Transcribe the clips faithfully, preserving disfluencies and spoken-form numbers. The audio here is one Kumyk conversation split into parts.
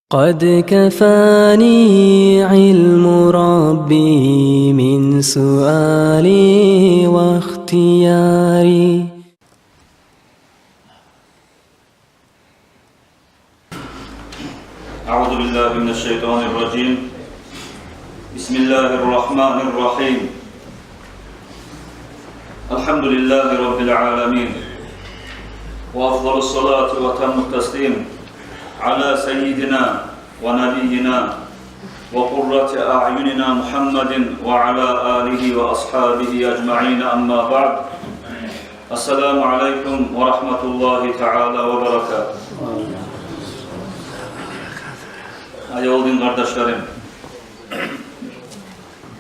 قد كفاني علم ربي من سؤالي واختياري. أعوذ بالله من الشيطان الرجيم. بسم الله الرحمن الرحيم. الحمد لله رب العالمين، وأفضل الصلاة وأتم التسليم على سيدنا ونبينا وقرة أعيننا محمد وعلى آله وأصحابه أجمعين، أما بعد. السلام عليكم ورحمة الله تعالى وبركاته. Аявлу дин къардашларым,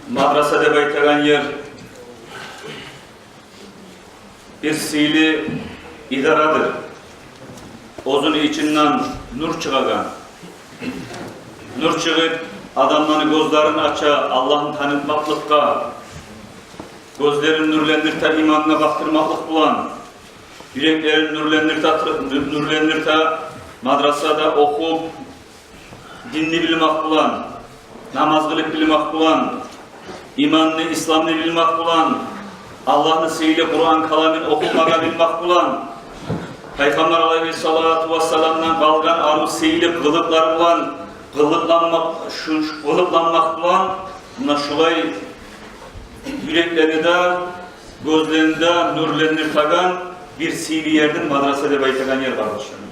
мадраса деп айтагъан ер бир сыйлы идарадыр. Оьзюню ичинден нюр чыгъагъан. Нюр чыгъып, адамланы гёзлерин ача Аллагьны танытмакълыкъгъа, гёзлерин нюрлендирте иманына бакъдырмакълыкъ булан, юреклерин нюрлендирте, нюрлендирте, мадрасада охуп, динни билмек булан, намаз къылып билмек булан, иманны, исламны билмек булан, Аллагьны сыйлы Къуран каламын охумагъа билмек булан, Пайхаммар алайгьиссалату вассаламдан къалгъан арив сыйлы къылыкълар булан къылыкъланмакъ, шу, шу къылыкъланмакъ булан, муна шулай юреклени де, гёзлени де нюрлендиртеген бир сыйлы ердир мадраса деп айтагъан ер, къардашларым.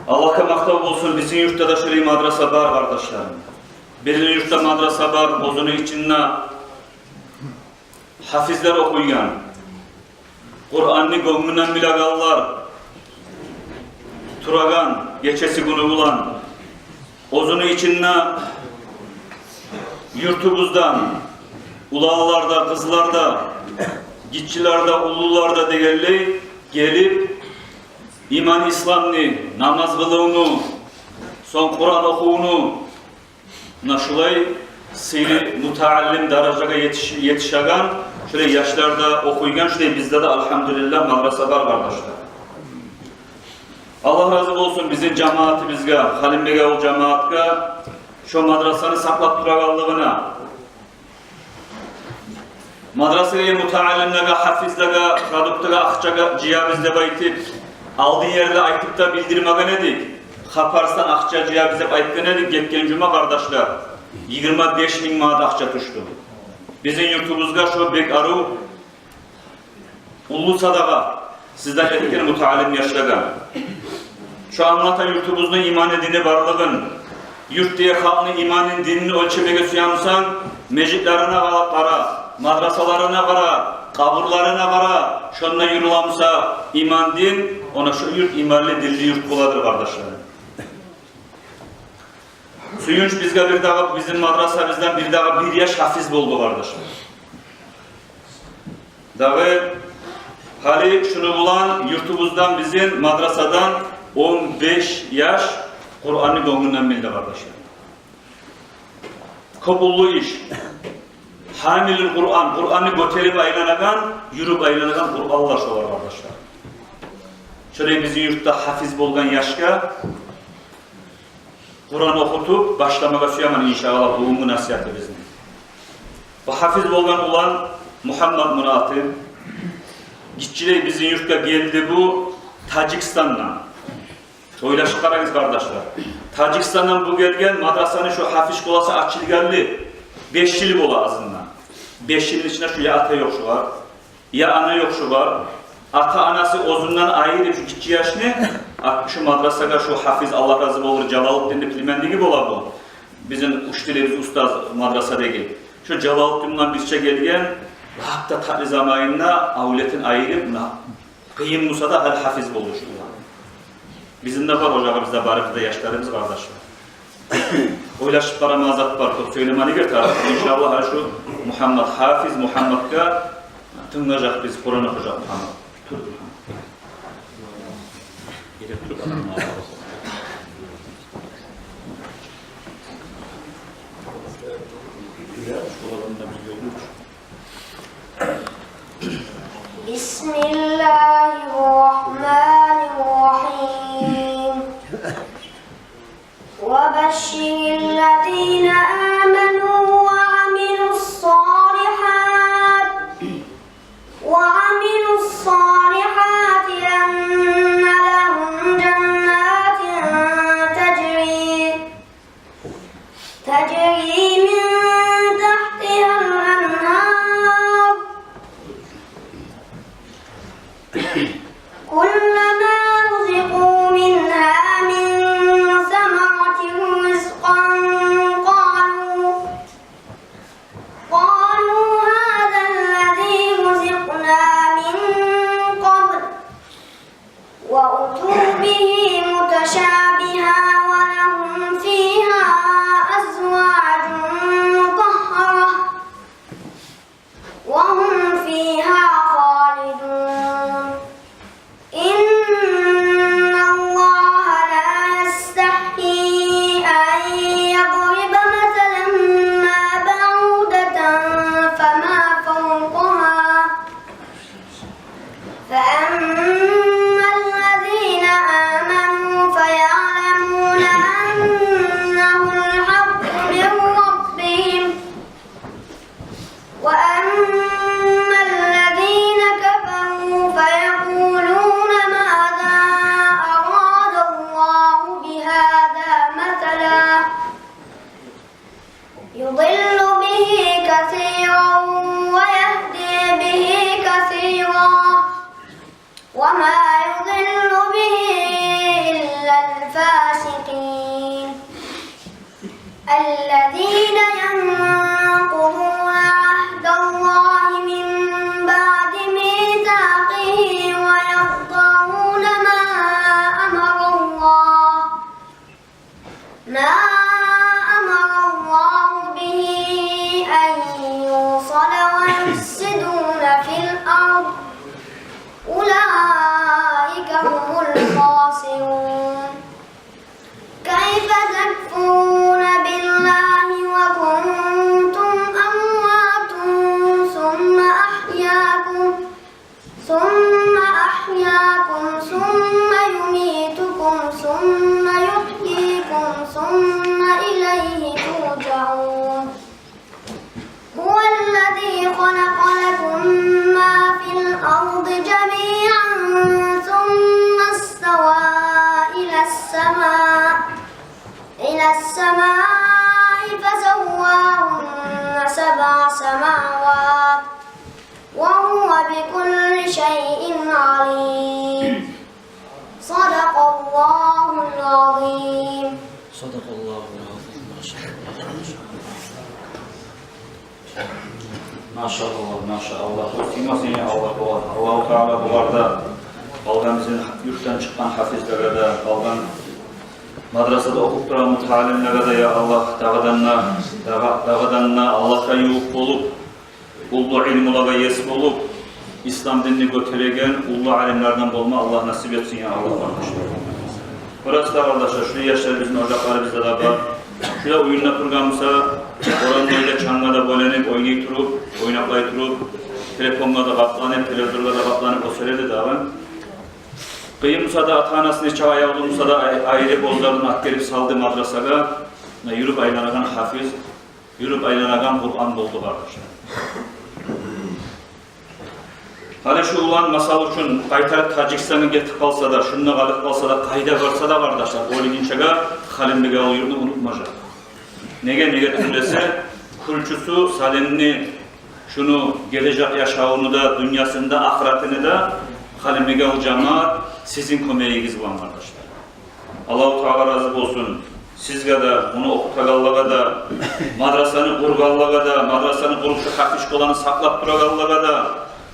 Аллагьгъа макътав болсун, бизин юртда да шулай мадраса бар, къардашларым. Бизин юртда мадраса бар, оьзюню ичинде гьафизлер охуйгъан, Къуранны гёнгюнден билегенлер турагъан гечеси-гюню булан. Оьзюню ичинде юртубуздан уланлар да, къызлар да, гиччилер де, уллулар да дегенлей гелип, иман-исламны, намаз къылывну, сонг Къуран охувну, муна шулай сыйлы мутаалим даражагъа етиш-, етишеген, шулай яшлар да охуйгъан, шулай бизде де, альгьамдулиллагь, мадраса бар, къардашлар. Аллагь рази болсун бизин жамаатыбызгъа, Халимбекавул жамаатгъа, шо мадрасаны сакълап турагъанлыгъына. Мадрасагъа, мутаалимлеге, гьафизлеге продуктагъа акъча жыябыз деп айтып, алдын ерде айтып да билдирмеген эдик. Хапарсдан акъча жыябыз деп айтгъан эдик гетген жума, къардашлар. Йигирма беш минг манат акъча тюшдю. Бизин юртубузгъа шо бек арив, уллу садагъа сизден этген мутаалим яшлагъа. Шо англата юртубузну иманы, дини барлыгъын. Юртдагъы халкъны иманын, динин оьлчемеге сюе бусанг, межитлерине къара, мадрасаларына къара, къабурларына къара, шонда юрюле буса иман, дин, она шо юрт иманлы, динли юрт боладыр, къардашлар. Сююнч бизге, бирдагъы бизин мадрасабыздан бирдагъы бир яш гьафиз болду, къардашлар. Дагъы гьали шуну булан юртубуздан, бизин мадрасадан он беш яш Къуранны гёнгюнден билди, къардашлар. Кёп уллу иш. Гьамилул Къуран, Къуранны гётерип айланагъан, юрюп айланагъан Къуранлар шолар, къардашлар. Шолай бизин юртда гьафиз болгъан яшгъа Къуран охутуп башламагъа сюемен, иншааллагь, бугюнгю насигьатыбызны. Бу гьафиз болгъан улан Мугьаммат, муну аты. Гиччилей бизин юртгъа гелди бу Таджикстандан. Ойлашып къарагъыз, къардашлар. Таджикстандан бу гелген, мадрасаны шо гьафиз школасы ачылгъанлы беш йыл бола азындан. Беш йылны ичинде шо я ата ёкъ шогъар, я ана ёкъ шогъар. Ата-анасы оьзюнден айры шо гиччи яшны, а, шо мадрасагъа шо гьафиз, Аллагь рази болур, Жалалутдинни племянниги бола бу. Бизин Усть-Илебиз устаз мадрасадагъы. Шо Жалалутдин булан бирче гелген, лап да татли заманында авлетин айырып, муна, къыйын буса да, гьали гьафиз болду шо улан. Бизин де бар ожагъыбызда, барыбыз да яшларыбыз, къардашлар. Ойлашып къарама, зат бар, кёп сёйлемеге тарыкъ. Иншааллагь, гьали шо Мугьаммат, гьафиз Мугьамматгъа тынглажакъбыз, Къуран охужакъ Мугьаммат. Тур, Мугьаммат. Гелип тур, адам. بسم الله الرحمن الرحيم. بشر الذين آمنوا وعملوا الصالحات، وعملوا الصالحات أن لهم جنات تجري، تجري من تحتها الأنهار، كلما رزقوا منها من ثمرة رزقا قالوا، قالوا هذا الذي رزقنا من قبل، وأتوا به متشابها ولهم فيها أزواج مطهرة وهم فيها خالدون. إن الله لا يستحيي أن يضرب مثلا ما بعوضة فما فوقها، فأما الذين آمنوا فيعلمون أنه الحق من ربهم، وأما الذين كفروا فيقولون ماذا أراد الله بهذا مثلا، يضل به كثيرا ويهدي به كثيرا، وما يضل به إلا الفاسقين. الذين ينقضون عهد الله من بعد ميثاقه ويقطعون ما أمر الله، ما أمر الله به أن يوصل ويفسدون في الأرض، أولئك هم الخاسرون. كيف تكفرون بالله وكنتم أمواتا ثم أحياكم، ثم أحياكم ثم يميتكم ثم يحييكم ثم إليه ترجعون. هو الذي خلق لكم ما في الأرض جميعا ثم استوى إلى السماء، إلى السماء فسواهن سبع سماوات وهو بكل شيء عليم. صدق الله العظيم. صدق الله العظيم. ما شاء الله. Машааллагь, машааллагь. Сыйлы, сыйлы Аллагь булар. Аллагьу Таала булар да, къалгъан бизин юртдан чыкъгъан гьафизлеге де, къалгъан мадрасада охуп турагъан мутаалимлеге де, я Аллагь, дагъыдан да, дагъы-, дагъыдан да Аллагьгъа ювукъ болуп, уллу илмулагъа ес болуп, ислам динни гётереген уллу алимлерден болма Аллагь насип этсин, я Аллагь, къардашлар. Бираз да, къардашлар, шулай яшлар бизин ожакъларыбызда да бар. Шулай уьюнде тургъан буса, орамда да, чангда да бойланып, ойнай туруп, ойнакълай туруп, телефонгъа да къапланып, телевизоргъа да къапланып, о сёйледи дагъы. Къыйын буса да, ата-анасы нечакъы аявлу буса да, ай-, айрып оьзлерин алып гелип салды мадрасагъа. Муна юрюп айланагъан гьафиз, юрюп айланагъан Къуран болду, къардашлар. Гьали шу улан, масал учун, къайтарып Таджикистангъа гетип къалса да, шунда къалып къалса да, къайда барса да, къардашлар, о гюнчеге Халимбекавул юртну унутмажакъ. Неге, неге тюгюл эсе, кюлчюсю Салимни, шуну гележек яшавуну да, дюньясыны да, ахыратыны да Халимбекавул жамаат сизин кёмегигиз булан, къардашлар. Аллагьу Таала рази болсун сизге де, муну охутагъанлагъа да, мадрасаны къургъанлагъа да, мадрасаны къуруп шу гьафиз школаны сакълап турагъанлагъа да,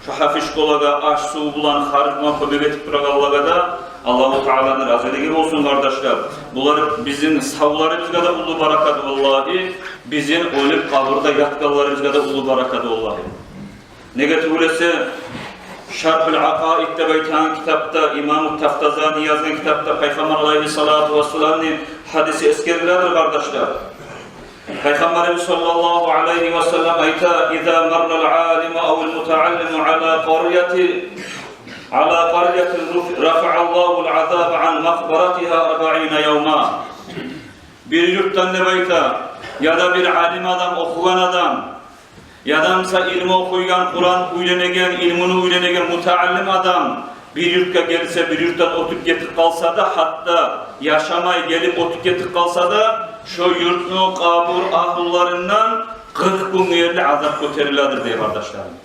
шу гьафиз школагъа аш-сув булан, харж булан кёмек этип турагъанлагъа да Аллагьу Тааланы разилиги болсун, къардашлар. Булар бизин савларыбызгъа да уллу баракат, валлагьи, бизин оьлюп къабурда ятгъанларыбызгъа да уллу баракат, валлагьи. Неге тюгюл эсе, «Шаргьул Акъаид» деп айтагъан китапда, имаму Тафтазани язгъан китапда Пайхаммар алайгьиссалату вассаламны гьадиси эсгериледир, къардашлар. Пайхаммарыбыз саллаллагьу алайгьи вассаллам айта: «Иза маррал алиму авил мутааллиму ала къарятин, ала къарятин руф-, рафааллагьул азаба ан макъбаратигьа арбаина явма». Бир юртдан деп айта, яда бир алим адам, охугъан адам, яда буса илму охуйгъан, Къуран уьйренеген, илмуну уьйренеген мутааллим адам бир юртгъа гелсе, бир юртдан оьтюп гетип къалса да, гьатта яшамай гелип оьтюп гетип къалса да, шо юртну къабур агьлуларындан къыркъ гюнге ерли азап гётериледир дей, къардашларым.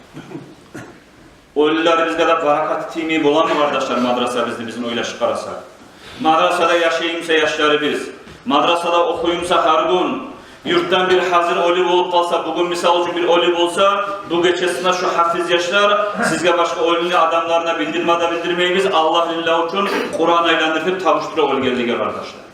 Оьлюлерибизге де баракаты тиймей боламы, къардашлар, мадрасабызны бизин ойлашып къарасакъ? Мадрасада яшай буса яшларыбыз, мадрасада охуй буса гьар гюн, юртдан бир гьазир оьлю болуп къалса, бугюн, мисал учун, бир оьлю болса, бу гечесине шо гьафиз яшлар, сизге башгъа оьлюню адамларына билдирме де билдирмейбиз, Аллагь лиллагь учун Къуран айландыртып табушдура оьлгенлеге, къардашлар.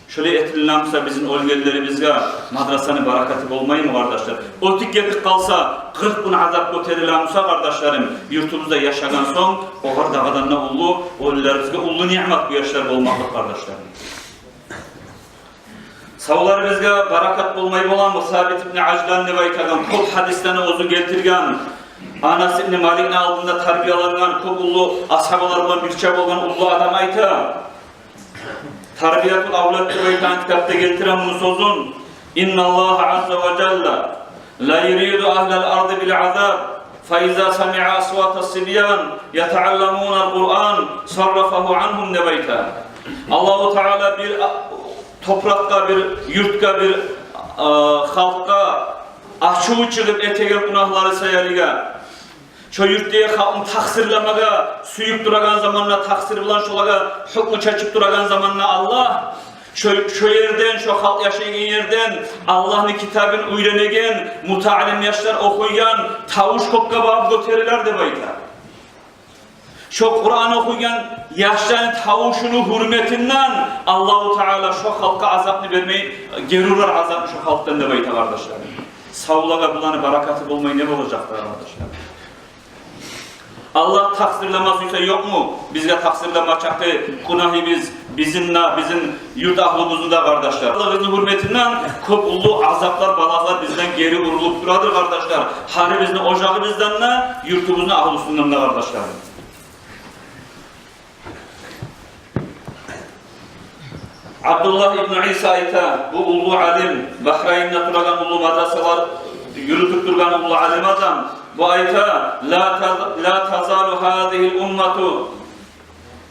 Шолай этилинген буса бизин оьлгенлерибизге мадрасаны баракаты болмаймы, къардашлар? Оьтюп гетип къалса, къыркъ гюн азап гётериле буса, къардашларым, юртубузда яшагъан сонг, огъар дагъыдан да уллу, оьлюлерибизге уллу ниъмат бу яшлар болмакълыкъ, къардашларым. Савларыбызгъа баракат болмай боламы? Сабит ибн Ажлан деп айтагъан, кёп гьадислени оьзю гелтирген, Анас ибн Маликни алдында тарбиялангъан, кёп уллу асгьабалар булан бирче болгъан уллу адам айта. Тарбиятул авлад деп айтагъан китапда гелтире муну сёзюн: «Инналлагьа азза ва жалла ла юриду агьлал арди бил азаб, фа иза самиа асватас сибьян ятаалламунал Къуран саррафагьу ангьум», — деп айта. Аллагьу Таала бир а-, топуракъгъа, бир юртгъа, бир, а, халкъгъа ачуву чыгъып этеген гюнагьлары саялыгъа, шо юртдагъы халкъны такъсырламагъа сююп турагъан заманда, такъсыр булан шолагъа гьукму чечип турагъан заманда Аллагь, шо, шо ерден, шо халкъ яшайгъан ерден Аллагьны китабын уьйренеген мутааллим яшлар охуйгъан тавуш кёкге багъып гётерилер деп айта. Шо Къуран охуйгъан яшланы тавушуну гьюрметинден Аллагьу Таала шо халкъгъа азапны бермей, гери урар азапны шо халкъдан деп айта, къардашлар. Савлагъа буланы баракаты болмай не болажакъ, къардашлар? Аллагь такъсырлама сюйсе, ёкъму бизге такъсырлама чакъы гюнагьыбыз, бизин де, бизин юрт агьлюбюзню де, къардашлар? Аллагьны гьюрметинден кёп уллу азаплар, балагьлар бизден гери урулуп турадыр, къардашлар. Гьар бизин ожагъыбыздан да, юртубузну агьлюсюнден де, къардашлар. Абдуллагь ибн Иса айта, бу уллу алим, Бахрайнда турагъан, уллу мадрасалар юрютюп тургъан уллу алим адам, бу айта: «Ла таз-, ла тазалу гьазигьил уммату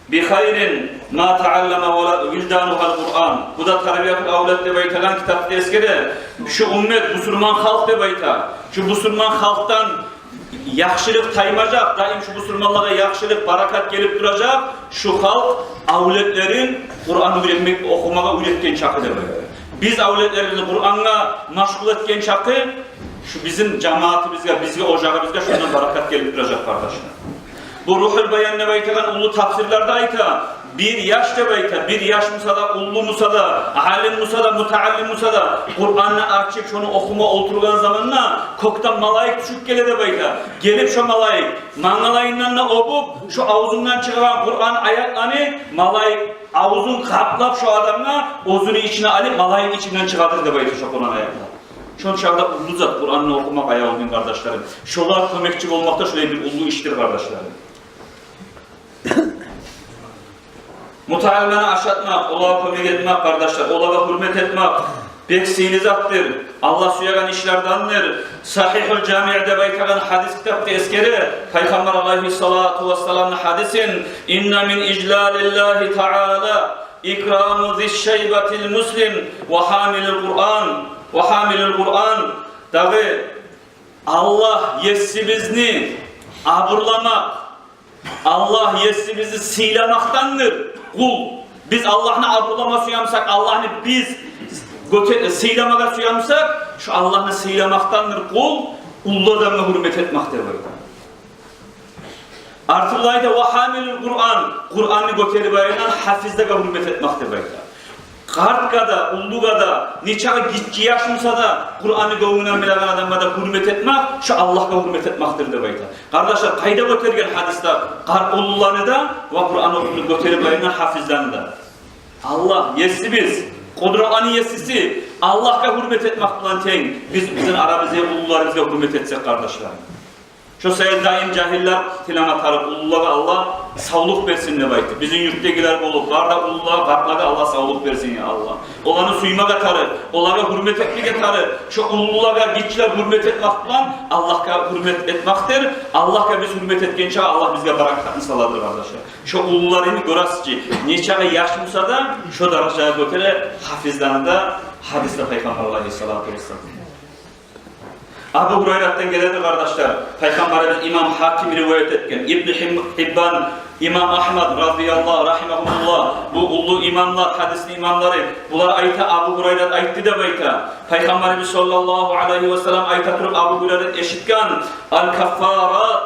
би хайрин ма тааллама вилданугьал Къуран». Бу да «Тарбиятул авлад» деп айтагъан китапда эсгере. Шу уммат, бусурман халкъ деп айта, шу бусурман халкъдан яхшылыкъ таймажакъ, даим шу бусурманлагъа яхшылыкъ, баракат гелип туражакъ шу халкъ авлетлерин Къуран уьйретмек, охумагъа уьйретген чакъы деп айта. Биз авлетлерибизни Къурангъа машгъул этген чакъы, шу бизин жамаатыбызгъа, бизге, ожагъыбызгъа шондан баракат гелип туражакъ, къардашлар. Бу «Рухул Баян» деп айтагъан уллу тафсирлерде айта, бир яш деп айта, бир яш буса да, уллу буса да, алим буса да, мутааллим буса да, Къуранны ачып, шону охума олтургъан заманда кёкден малайик тюшюп геле деп айта. Гелип, шо малайик мангалайындан да оьбюп, шо авзундан чыгъагъан Къуран аятланы малайик авзун къаплап, шо адамны оьзюню ичине алып, малайик ичинден чыгъадыр деп айта шо Къуран аятлар. Шончакъы да уллу зат Къуранны охумакъ, аявлу дин къардашларым. Шолар кёмекчи болмакъ да шолай бир уллу ишдир, къардашларым. Мутааллимлени ашатмакъ, олагъа кёмек этмек, къардашлар, олагъа гьюрмет этмек бек сыйлы затдыр. Аллагь сюеген ишлердендир. «Сагьигьул Жамиъ» деп айтагъан гьадис китапда эсгере, Пайхаммар алайгьиссалату вассаламны гьадисин: «Инна мин ижлалиллагьи таала икраму зиш шайбатил муслим ва гьамилил Къуран, ва гьамилил Къуран». Дагъы Аллагь есибизни абурламакъ, Аллагь есибизни сыйламакъдандыр къул. Биз Аллагьны абурлама сюе бусакъ, Аллагьны биз гёте-, сыйламагъа сюе бусакъ, шо Аллагьны сыйламакъдандыр къул уллу адамгъа гьюрмет этмек деп айта. Артында айта: «Ва гьамилул Къуран», Къуранны гётерип барагъан гьафизлеге гьюрмет этмек деп айта. Къартгъа да, уллугъа да, нечакъы гиччи яш буса да, Къуранны гёнгюнден билеген адамгъа да гьюрмет этмек, шо Аллагьгъа гьюрмет этмекдир деп айта. Къардашлар, къайда гётерген гьадисде къарт уллуланы да ва Къуран охуп гётерип барагъан гьафизлени де? Аллагь есибиз, къудратланы есиси Аллагьгъа гьюрмет этмек булан тенг биз бизин арабызда уллуларыбызгъа гьюрмет этсек, къардашлар. Шо саялы даим жагьиллер тилеме тарыкъ, уллулагъа Аллагь савлукъ берсин деп айтып. Бизин юртдагъылар болуп, бары да уллулагъа, къартлагъа Аллагь савлукъ берсин, я Аллагь. Оланы сюймеге тарыкъ, олагъа гьюрмет этмеге тарыкъ. Шо уллулагъа гиччилер гьюрмет этмек булан Аллагьгъа гьюрмет этмекдир. Аллагьгъа биз гьюрмет этгенче Аллагь бизге баракатны саладыр, къардашлар. Шо уллуланы гёресиз чи, нечакъы яш буса да, шо даражагъа гётере, гьафизлени де, гьадисде Пайхаммар алайгьиссалату вассалам. Абу Гьурайратдан геледи, къардашлар, Пайхаммарыбыз, имам Гьаким риваят этген, Ибн Гьим-, Гьиббан, имам Агьмад, разияллагьу, рагьимагьумуллагь, бу уллу имамлар, гьадисни имамлары, булар айта, Абу Гьурайрат айтды деп айта. Пайхаммарыбыз саллаллагьу алайгьи васаллам айта туруп, Абу Гьурайрат эшитген: «Аль-каффарат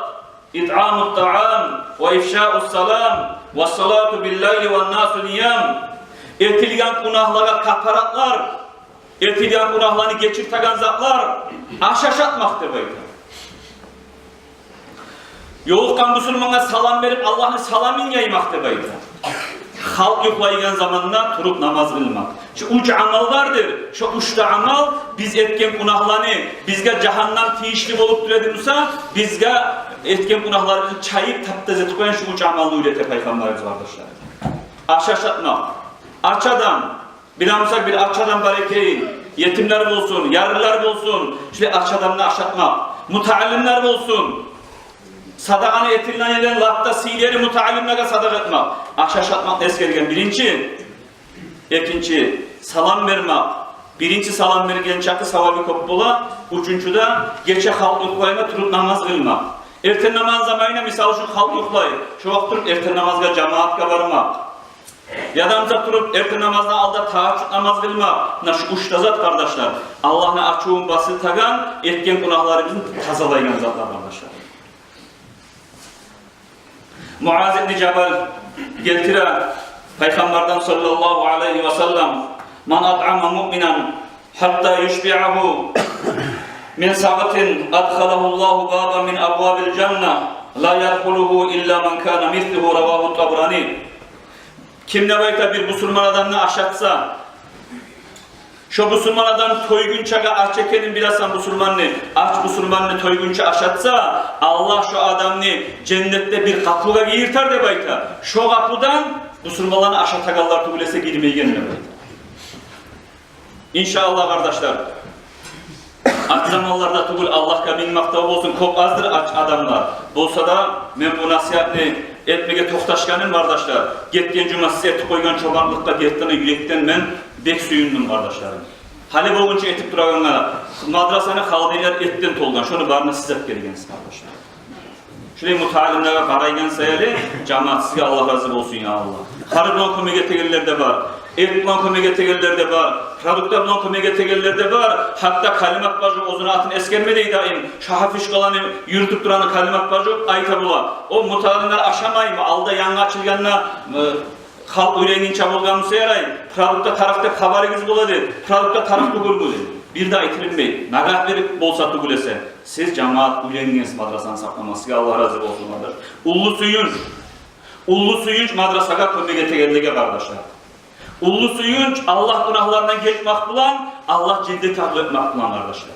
итъамут таъам ва ифшаус салам ва салату биллайли ван насу ниям». Этилген гюнагьлагъа каппаратлар, этилген гюнагьланы гечиртеген затлар — аш ашатмакъ деп айта. Ёлукъгъан бусурмангъа салам берип, Аллагьны саламын яймакъ деп айта. Халкъ юхлайгъан заманда туруп намаз къылмакъ. Шу уьч амал бардыр. Шу уьч де амал биз этген гюнагьланы, бизге жагьаннам тийишли болуп тура эди буса, бизге этген гюнагьларыбызны чайып, таптаза этип къоягъан шу уьч амалны уьйрете Пайхаммарыбыз, къардашлар. Аш ашатмакъ. Ач адам, билемисек, бир ач адам бар экен, етимлер болсун, ярлылар болсун, шулай ач адамны ашатмакъ. Мутааллимлер болсун, садагъаны этилген ерден лап да сыйлы ери мутааллимлеге садагъа этмек. Аш ашатмакъ эсгерген биринчи. Экинчи, салам бермек. Биринчи салам берген чакъы савабы кёп бола. Уьчюнчю де, гече халкъ юхлайгъанда туруп намаз къылмакъ. Эртен намаз заманына, мисал учун, халкъ юхлай, шо вакъти туруп эртен намазгъа, жамаатгъа бармакъ. Яда, мисал, туруп эртен намаздан алда тагьажжуд намаз къылмакъ. Муна шу уьч де зат, къардашлар, Аллагьны ачувун басылтагъан, этген гюнагьларыбызны тазалайгъан затлар, къардашлар. Муаз ибн Жабал гелтире Пайхаммардан саллаллагьу алайгьи васаллам: «Ман атъама муъминан гьатта юшбиагьу мин сагъатин адхалагьуллагьу бабан мин абвабил жанна ла ядхулугьу илла ман кана мислугьу». Равагьу Табарани. Ким, деп айта, бир бусурман адамны ашатса, шо бусурман адам тойгъунчагъа, ач экенин биласан бусурманны, ач бусурманны тойгъунча ашатса, Аллагь шо адамны женнетде бир къапугъа гийиртер, деп айта. Шо къапудан бусурманланы ашатагъанлар тюгюл эсе гирмейген, деп айта. Иншааллагь, къардашлар. Ач заманларда тюгюл, Аллагьгъа минг макътав болсун, кёп аздыр ач адамлар. Болса да, мен бу насигьатны этмеге токъташгъаным, къардашлар, гетген жума сиз этип къойгъан чомартлыкъгъа гертиден, юрекден мен бек сююндюм, къардашларым. Гьали болгъунча этип турагъангъа, мадрасаны халкъ дегенлер этден толгъан, шону барын да сиз этип гелгенсиз, къардашлар. Шулай мутааллимлеге къарайгъан саялы, жамаат, сизге Аллагь рази болсун, я Аллагь. Харж булан кёмек этегенлер де бар, эт булан кёмек этегенлер де бар, продукт булан кёмек этегенлер де бар. Гьатта Калимат бажу, оьзюню атын эсгерме дей даим, Шагьафишкаланы юрютюп турагъан Калимат бажу айта бола: «О мутааллимлер ашамаймы? Алда янгы ачылгъанда, э, халкъ уьйренгинче болгъан буса ярай, продукт тарыкъ деп хабарыгъыз бола эди. Продукт тарыкъ тюгюлмю?» — деп. Бир де айтылынмай, нагагь берип болса тюгюл эсе. Сиз, жамаат, уьйренгенсиз мадрасаны сакъламагъа, сизге Аллагь рази болсун, къардаш. Уллу сююнч, уллу сююнч мадрасагъа кёмек этегенлеге, къардашлар. Уллу сююнч Аллагь гюнагьларындан гечмек булан, Аллагь женнет агьлю этмек булан, къардашлар.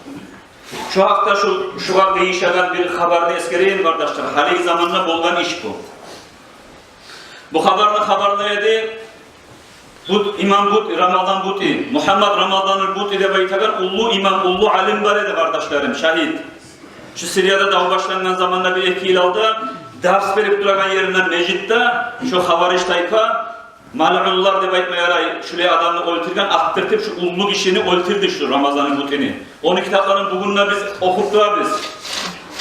Шу гьакъда, шу, шугъар къыйышагъан бир хабарны эсгерейим, къардашлар. Гьалиги заманда болгъан иш бу. Бу хабарны хабарлай эди Бут-, имам Бути, Рамазан Бути, Мугьаммад Рамазанул Бути деп айтагъан уллу имам, уллу алим бар эди, къардашларым, шагьит. Шу Сирияда дав башлангъан заманда, бир-эки йыл алда, дарс берип турагъан еринден, межитде, шу хавариж тайпа, малъунлар деп айтма ярай, шулай адамны оьлтюрген, атдыртып, шу уллу гишини оьлтюрдю, шу Рамазанул Бутини. Ону китапларын бугюн де биз охуп турабыз.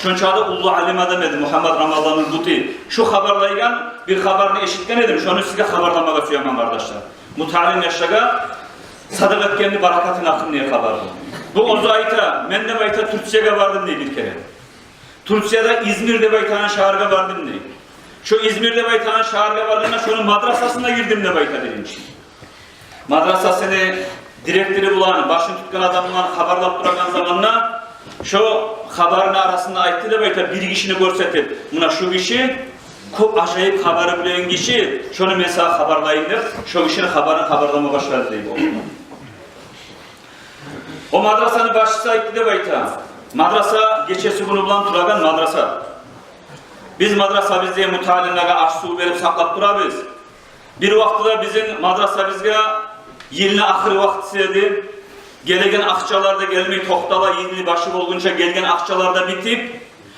Шончакъы да уллу алим адам эди Мугьаммад Рамазанул Бути. Шу хабарлайгъан бир хабарны эшитген эдим, шону сизге хабарламагъа сюемен, къардашлар. Мутаалим яшлагъа садагъа этгенни баракатыны гьакъында хабар бу. Бу оьзю айта, мен, деп айта, Турциягъа бардым дей бир керен. Турцияда Измир деп айтагъан шагьаргъа бардым дей. Шо Измир деп айтагъан шагьаргъа баргъанда, шону мадрасасына гирдим деп айта биринчи. Мадрасасыны директору булан, башын тутгъан адам булан хабарлап турагъан заманда, шо хабарны арасында айтды деп айта, бир гишини гёрсетип: «Муна шу гиши, кёп ажайып хабары булан гиши, шону мен сагъа хабарлайым», — деп, шо гишини хабарын хабарлама башлады дей бу. О мадрасаны башчысы айтды деп айта. Мадраса гечеси-гюню булан турагъан мадраса. Биз мадрасабызда муталимлеге аш-сув берип сакълап турабыз. Бир вакътиде бизин мадрасабызгъа йылны ахыр вакътиси эди. Гелеген акъчалар да гелмей токътала, йылны башы болгъунча гелген акъчалар да битип,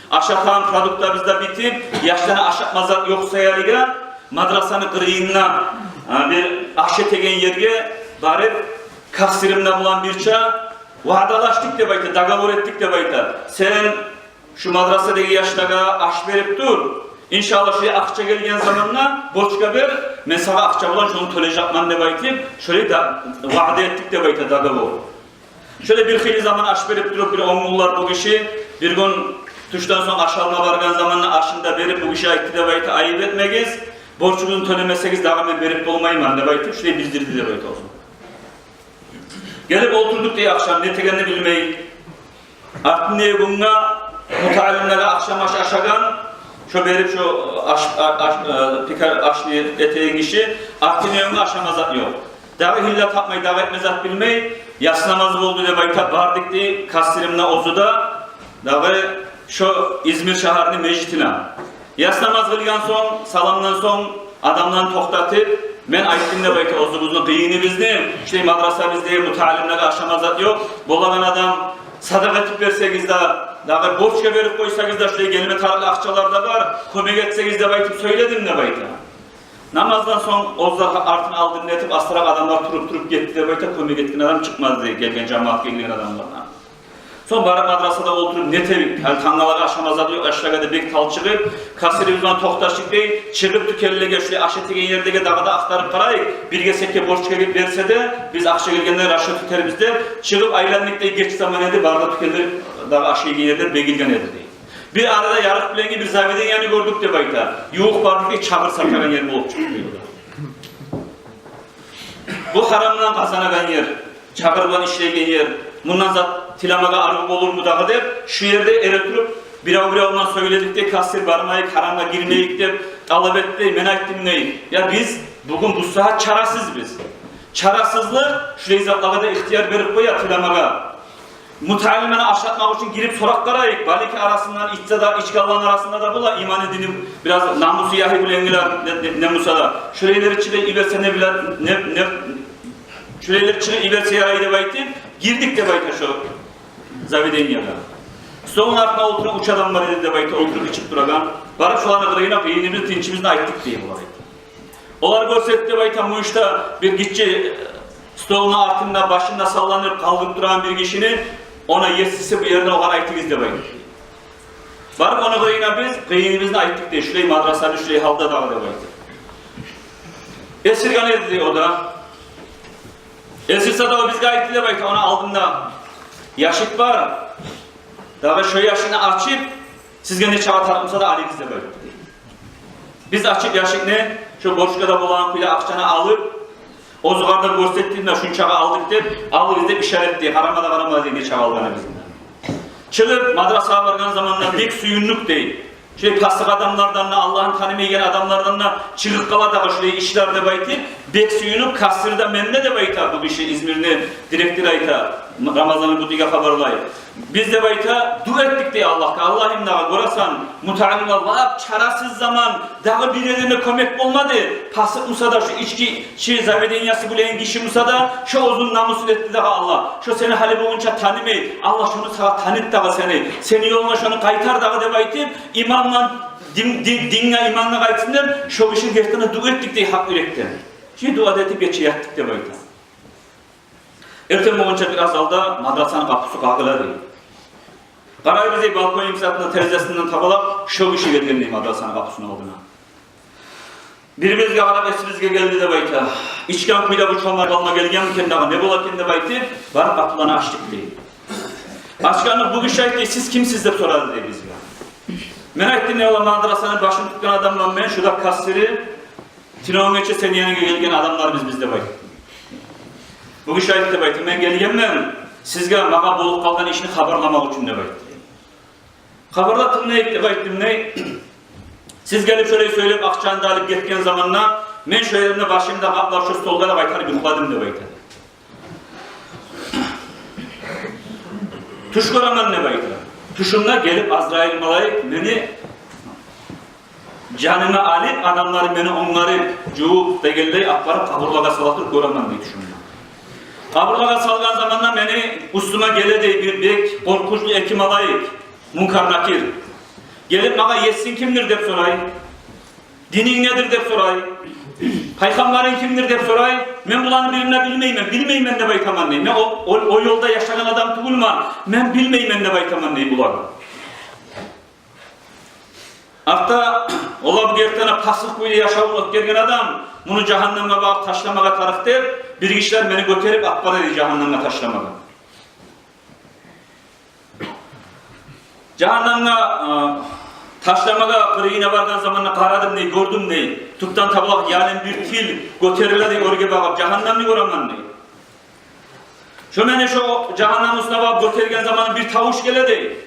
ашатагъан продуктабыз да битип, яшланы ашатма зат ёкъ саялы, мадрасаны къырыйында, а, бир аш этеген ерге барып, кассирим де булан бирче ваъдалашдыкъ деп айта, договор этдик деп айта. Сен шу мадрасадагъы яшлагъа аш берип тур. Иншаллагь, шулай акъча гелген заманда борчгъа бер, мен сагъа акъча булан шону тёлежекмен деп айтып, шулай да ваъда этдик деп айта, договор. Шолай бир хыйлы заман аш берип туруп, бир он гюнлер бу гиши, бир гюн тюшден сонг аш алма баргъан заманда ашын да берип, бу гиши айтды деп айта: «Айып этмегиз, борчугъузну тёлемесегиз, дагъы мен берип болмайман», — деп айтып, шулай билдирди деп айта оьзю. Гелип олтурдукъ дей ахшам, не этегенни билмей. Артындагъы гюнге муталимлеге ахшам аш ашагъан, шо берип, шо аш, а-, аш, э, пекар ашны этеген гиши, артындагъы гюнге ашама зат ёкъ. Дагъы гьилла тапмай, дагъы этме зат билмей, яссы намаз болду деп айта, бардыкъ дей кассирим де, оьзю де, дагъы шо Измир шагьарны межитине. Яссы намаз къылгъан сонг, саламдан сонг, адамланы токътатып, мен айтдым деп айта оьзюбюзню къыйыныбызны, шулай мадрасабызда муталимлеге ашама зат ёкъ, болагъан адам садакъа этип берсегиз де, дагъы борчгъа берип къойсагъыз да, шулай гелме тарыкълы акъчалар да бар, кёмек этсегиз деп айтып сёйледим деп айта. Намаздан сонг оьзлер артын алдын этип, астаракъ адамлар туруп-туруп гетди деп айта, кёмек этген адам чыкъмады дей, гелген жамаат, гелген адамлардан. Сонг барып мадрасада олтуруп, не этейик? Гьали тангалагъа ашама зат ёкъ, ашлагъа да бек талчыгъып, кассирибиз булан токъташдыкъ дей, чыгъып тюкенлеге, шулай аш этеген ерлеге дагъы да ахтарып къарайыкъ. Бир гесекге борчгъа берсе де, биз акъча гелгенде расчёт этербиз деп, чыгъып айландыкъ дей, геч заман эди, бары да тюкенлер, дагъы аш ийген ерлер бегилген эди дей. Бир арада ярыкъ булангъы бир заведенияны гёрдюк деп айта. Ювукъ бардыкъ дей, чагъыр сатагъан ер болуп чыкъды дей. Бу гьарамдан къазанагъан ер, чагъыр булан ишлейген ер, мундан зат тилемеге арив болурму дагъы деп, шу ерде эретуруп, бирев-бирев булан сёйледик дей, кассир, бармайыкъ, гьарамгъа гирмейик деп талап этди дей. Мен айтдым дей: «Я, биз бугюн бу сагьат чарасызбыз». Чарасызлыкъ шулай затлагъа да ихтияр берип къоя тилемеге. Муталимлени ашатмакъ учун гирип сорап къарайыкъ. Балики, арасындан ичсе де, ичгенлени арасында да бола иманы, дини, бираз намусу яхшы булангъылар, не, не, не буса да. Шулайлар чыгъып йиберсе не биле, не, не, шулайлар чыгъып йиберсе ярай деп айтып, гирдик деп айта шо заведениеге. Столну артында олтургъан уьч адам бар эди деп айта, олтуруп ичип турагъан. Барып шоланы къырыйына къыйыныбызны, тынчыбызны айтдыкъ дей булар айта. Олар гёрсетди деп айта, муюшда бир гиччи, э, столну артында башын да салландырып къалгъып турагъан бир гишини, ону есиси, бу ерде огъар айтыгъыз деп айта. Барып ону къырыйына биз къыйыныбызны айтдыкъ дей, шулай мадрасаны шулай гьалда дагъы деп айта. Эсирген эди дей о да. Эсирсе де, о бизге айтды деп айта, ону алдында яшик бар. Дагъы шо яшикни ачып, сизге нечакъы тарыкъ буса да алыгъыз деп айтды. Биз ачып яшикни, шо борчгъа да болагъан кюйде акъчаны алып, оьзюгер де гёрсетдик, муна шунчакъы алдыкъ деп, алыгъыз деп ишарат этди, къарама да къарама дей нечакъы алгъаныбызны. Чыгъып мадрасагъа баргъан заманда бек сююндюк дей. Шулай пасыкъ адамлардан да, Аллагьны танымайгъан адамлардан да чыгъып къала дагъы шулай ишлер деп айтып, бек сююнюп, кассир де, мен де деп айта бу гиши, Измирни директору айта, Рамазанны бутиге хабарлай. Биз деп айта, дуа этдик дей Аллагьгъа. Аллагьым, дагъы гёресен, муталимлеге лап чарасыз заман, дагъы бир ерден де кёмек болмады. Пасыкъ буса да, шу ички, шу заведениясы булангъы гиши буса да, шо оьзюню намусун этди дагъы, Аллагь. Шо сени гьали болгъунча танымай, Аллагь, шону сагъа таныт дагъы сени. Сени ёлунга шону къайтар дагъы деп айтып, имандан, дин, дин, динге, имангъа къайтсын деп, шо гиши гертиден дуа этдик дей гьакъ юрекден. Шо дуа да этип гече ятдыкъ деп айта. Эртен болгъунча бираз алда мадрасаны къапусу къагъыла дей. Къарайбыз дей, балкон йимсатына, терезесинден табалап, шо гиши гелген дей мадрасаны къапусуну алдына. Бирибизге къарап эсибизге гелди деп айта. Ичген кюйде бу чомар къалма гелгенми экен дагъы, не бола экен деп айтып, барып къапуланы ачдыкъ дей. Ачгъанда бу гиши айтды: «Сиз кимсиз?» — деп сорады дей бизге. Мен айтдым: «Не, валлагь, мадрасаны башын тутгъан адамман мен, шу да кассири, тюнегюн гече сени янынгъа гелген адамларбыз биз», — деп айтдым. Бу гиши айтды деп айта: «Мен гелгенмен сизге магъа болуп къалгъан ишни хабарламакъ учун», — деп айтды. «Хабарла, тынглайыкъ», — деп айтдым дей. «Сиз гелип шолай сёйлеп, акъчаны да алып гетген заманда, мен шо еримде башымны да къаплап, шо столда да къайтарып юхладым», — деп айта. «Тюш гёремен», — деп айта. «Тюшюмде гелип Азрайыл малайик мени Жаныма алып, адамлар мени онгарып, жувуп дегенлей, апарып къабурлагъа салып гёремен дей тюшюмде. Къабурлагъа салгъан заманда мени уьстюме геле дей бир бек къоркъунчлу эки малайик, Мункар, Накир. Гелип магъа: «Есинг кимдир?» — деп сорай. «Дининг недир?» — деп сорай. «Пайхаммарынг кимдир?» — деп сорай. «Мен буланы бирин де билмеймен, билмеймен», — деп айтаман дей. «Мен о, о, о ёлда яшагъан адам тюгюлмен, мен билмеймен», — деп айтаман дей булагъа. Артда: «Олай бу гертиден пасыкъ кюйде яшавун оьтгерген адам, муну жагьаннемге багъып ташламагъа тарыкъ», — деп, бир гишилер мени гётерип алып бара дей жагьаннемге ташламагъа. Жагьаннемге, э, ташламагъа къырыйына баргъан заманда къарадым дей, гёрдюм дей. Тюпден табалакъ ялын бир тил гётериле дей оьрге багъып, жагьаннемни гёремен дей. Шо мени шо жагьаннемни уьстюне багъып гётерген заманда бир тавуш геле дей.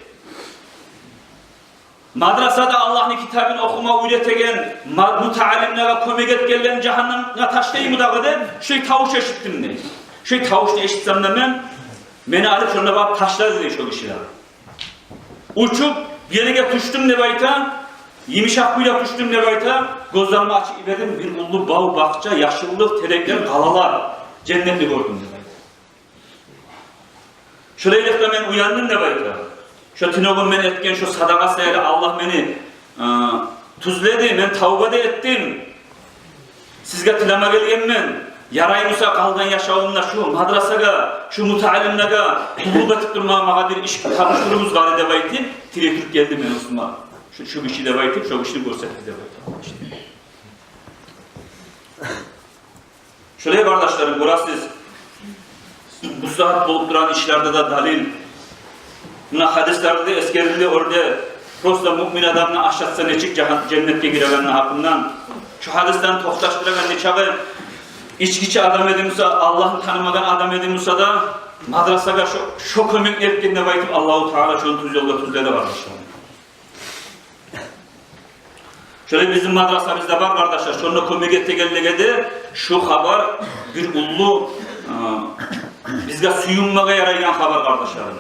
Мадрасада Аллагьны китабын охума уьйретеген ма-, мутаалимлеге кёмек этгенлени жагьаннемге ташлаймы дагъы деп, шолай тавуш эшитдим дей. Шолай тавушну эшитсем де мен, мени алып шонда багъып ташлады дей шо гишилер. Учуп ерге тюшдюм деп айта, йымышакъ кюйде тюшдюм деп айта, гёзлерими ачып йибердим, бир уллу бав-бакъча, яшыллыкъ, тереклер, къалалар, женнетни гёрдюм деп айта. Шолайлыкъда мен уяндым деп айта. Шо тюнегюн мен этген шо садагъа саялы Аллагь мени, э, тюзледи, мен тавба да этдим. Сизге тилеме гелгенмен. Ярай буса къалгъан яшавумда шу мадрасагъа, шу мутаалимлеге къуллукъ этип турмагъа магъа бир иш табушдуругъуз гьали деп айтып, тилей туруп гелди мени уьстюме. Шу, шу гиши деп айтып, шо гишини гёрсетди деп айта. Шолай, къардашларым, гёресиз, бу сагьат болуп турагъан ишлерде де далил. Муна гьадислерде де эсгерилди, оьрде просто муъмин адамны ашатса нечик жагьан-, женнетге гирегенни гьакъындан. Шо гьадисден токъташдырагъан нечакъы ичкичи адам эди буса, Аллагьны танымагъан адам эди буса да, мадрасагъа шо, шо кёмек этген деп айтып, Аллагьу Таала шону тюз ёлгъа тюзледи, къардашларым. Шолай бизин мадрасабызда бар, къардашлар, шонда кёмек этегенлеге де шу хабар бир уллу, э, бизге сююнмеге ярайгъан хабар, къардашлар.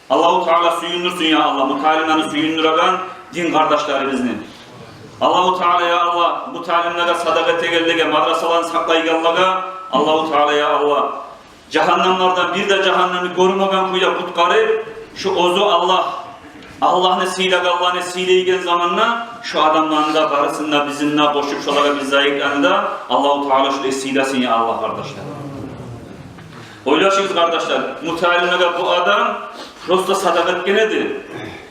Аллагьу Таала сююндюрсюн, я Аллагь, мутаалимлени сююндюреген дин къардашларыбызны. Аллагьу Таала, я Аллагь, мутаалимлеге, садагъа этегенлеге, мадрасаланы сакълайгъанлагъа, Аллагьу Таала, я Аллагь, жагьаннемлерден, бир де жагьаннемни гёрмеген кюйде къутгъарып, шу оьзю Аллагь, Аллагьны сыйлагъанланы сыйлайгъан заманда, шу адамланы да барысын да, бизин де къошуп, шолагъа биз лайыкъланы да Аллагьу Таала шулай сыйласын, я Аллагь, къардашлар. Ойлашыгъыз, къардашлар, мутаалимлеге бу адам просто садагъа этген эди.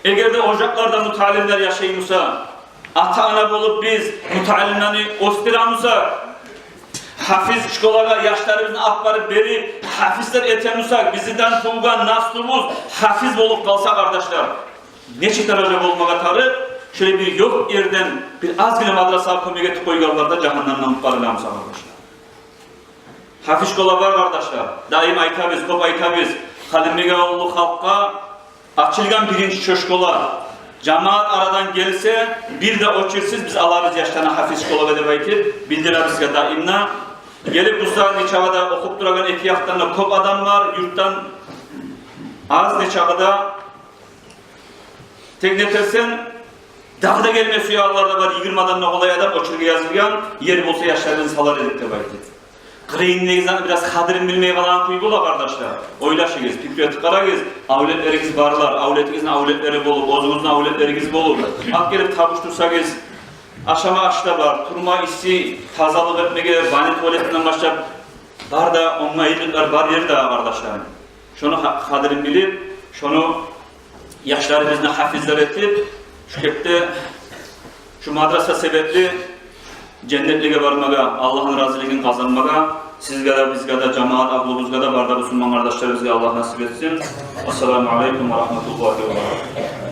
Эгер де ожакъларда мутаалимлер яшай буса, ата-ана болуп биз мутаалимлени оьсдюре бусакъ, гьафиз школагъа яшларыбызны алып барып берип, гьафизлер эте бусакъ, бизден тувгъан наслубуз гьафиз болуп къалса, къардашлар, нечик даража болмагъа тарыкъ, шолай бир ёкъ ерден бир азгъына мадрасагъа кёмек этип къойгъанлар да жагьаннемден къутгъарыла буса, къардашлар. Гьафиз школа бар, къардашлар. Даим айтабыз, кёп айтабыз. Халимбекавуллу халкъгъа ачылгъан биринчи школа. Жамаат арадан гелсе, бир де очередьсиз биз алабыз яшланы гьафиз школагъа деп айтып билдиребиз сизге даим де. Гелип, бу сагьат нечакъы да охуп турагъан, эки якъдан да кёп адам бар, юртдан аз нечакъы да. Тек не этерсен, дагъы да гелме сюегенлер де бар, йигирмадан да къолай адам очередге язылгъан, ер болса яшларыбызны салар эдик деп айтып. Къырыйындагъызны бираз къадирин билмей къалагъан кюй бола, къардашлар. Ойлашыгъыз, пикир этип къарагъыз, авлетлеригиз барлар, авлетигизни авлетлери болуп, оьзюгюзню авлетлеригиз болуп, алып гелип табушдурсагъыз, ашама аш да бар, турма исси, тазалыкъ этмеге, баня, туалетинден башлап, бар да онгайлыкълар бар ерде, къардашларым. Шону къа-, къадирин билип, шону яшларыбызны гьафизлер этип, шу кепде, шу мадраса себепли женнетлеге бармагъа, Аллагьны разилигин къазанмагъа, сизге де, бизге де, жамаат агьлюбюзге де, бар да бусурман къардашларыбызгъа Аллагь насип этсин. Ассаламу алейкум ва рагьматуллагьи ва баракатугь.